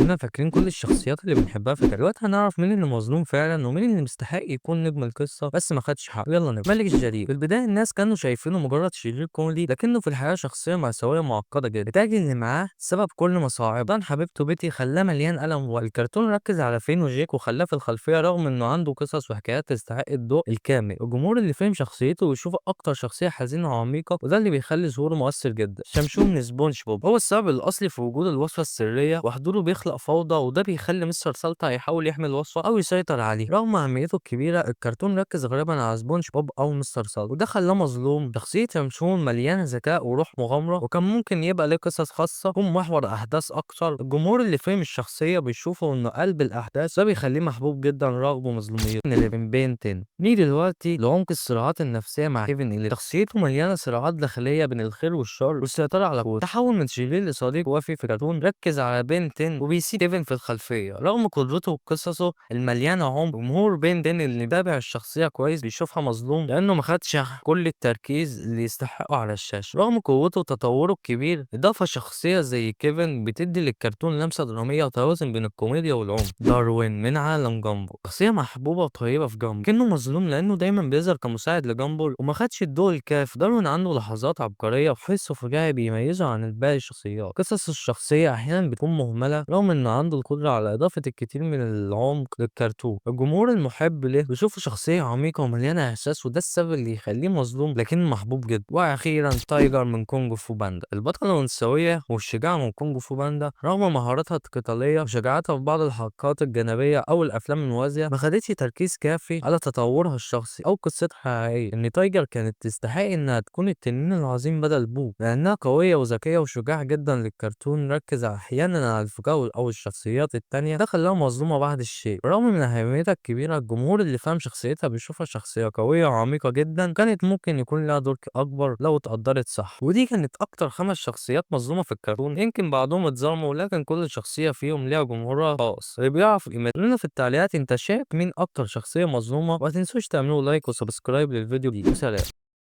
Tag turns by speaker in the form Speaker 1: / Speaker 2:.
Speaker 1: كلنا فاكرين كل الشخصيات اللي بنحبها في دلوقتي، هنعرف مين اللي مظلوم فعلا ومين اللي مستحق يكون نجم القصة بس ما خدش حقه. يلا نبدأ. ملك الجليد، في البداية الناس كانوا شايفينه مجرد شرير كوميدي، لكنه في الحقيقة شخصية مأساوية معقدة جدا. التاج اللي معاه سبب كل مصاعبه، طبعا حبيبته بيتي خلاه مليان ألم، والكرتون ركز على فين وجيك وخلاه في الخلفية رغم انه عنده قصص وحكايات تستحق الضوء الكامل. الجمهور اللي فهم شخصيته ويشوف اكتر شخصية حزينة وعميقة، وده اللي بيخلي ظهوره مؤثر جدا. شمشون من سبونج بوب هو السبب الاصلي في وجود الوصفة السرية، وحضوره بيخلق فوضى، وده بيخلي مستر سلطع يحاول يحمي الوصفة او يسيطر عليه. رغم اهميته الكبيرة الكرتون ركز غالبا على سبونج بوب او مستر سلطع، وده خلاه مظلوم. شخصية شمشون مليانة ذكاء وروح مغامرة، وكان ممكن يبقى له قصص خاصة تكون محور احداث اكتر. الجمهور اللي فهم الشخصية بيشوفه انه قلب الاحداث، ده بيخليه محبوب جدا رغم مظلوميته. اللي من بين تن نيجي دلوقتي لعمق الصراعات النفسية مع كيفن اللي شخصيته مليانة صراعات داخلية بين الخير والشر والسيطرة على قوته. تحول من شرير لصديق وفي في كرتون ركز على بين تن وبيسيب كيفن في الخلفية رغم قدرته وقصصه المليانة عمق. جمهور بين تن اللي تابع الشخصية كويس بيشوفها مظلوم لأنه ما خدش كل التركيز اللي يستحقه على الشاشة. رغم قوته وتطوره الكبير، إضافة شخصية زي كيفن بتدي للكرتون لمسة درامية وتوازن بين الكوميديا والعمق. داروين من عالم جامبل، شخصية محبوبة وطيبة في جامبل، لكنه مظلوم لأنه دايما بيظهر كمساعد لجامبل وما خدش الضوء الكافي. داروين عنده لحظات عبقرية وحسه فجائي بيميزه عن باقي الشخصيات. قصص الشخصية أحيانا بتكون مهملة رغم إنه عنده القدرة على إضافة الكثير من العمق للكرتون. الجمهور المحب له بيشوفه شخصية عميقة ومليانة إحساس، وده السبب اللي يخليه مظلوم لكن محبوب جدا. وأخيرا تايجر من كونج فو باندا، البطلة الأنثوية والشجاعة من كونج فو باندا، رغم مهاراتها القتالية وشجاعتها في بعض الحلقات الجانبية أو الأفلام الموازية، ما خدتش تركيز كافي على تطورها الشخصي أو قصتها الحقيقية. إن تايجر كانت تستحق إنها تكون التنين العظيم بدل بو، لأنها قوية وذكية وشجاعة جدا. للكرتون ركز أحيانا على الفكاهة أو الشخصيات التانية، ده خلاها مظلومة بعض الشيء. برغم من أهميتها الكبيرة، الجمهور اللي فهم شخصيتها بيشوفها شخصية قوية وعميقة جدا، كانت ممكن يكون لها دور أكبر لو اتقدرت صح. ودي كانت أكتر 5 شخصيات مظلومة في الكرتون، يمكن بعضهم اتظلموا لكن كل شخصية فيهم ليها جمهورها خاص اللي بيعرف قيمتها. قولولنا في التعليقات انت شايف مين أكتر شخصية مظلومة، وما تنسوش تعملوا like و subscribe للفيديو دي. وسلام.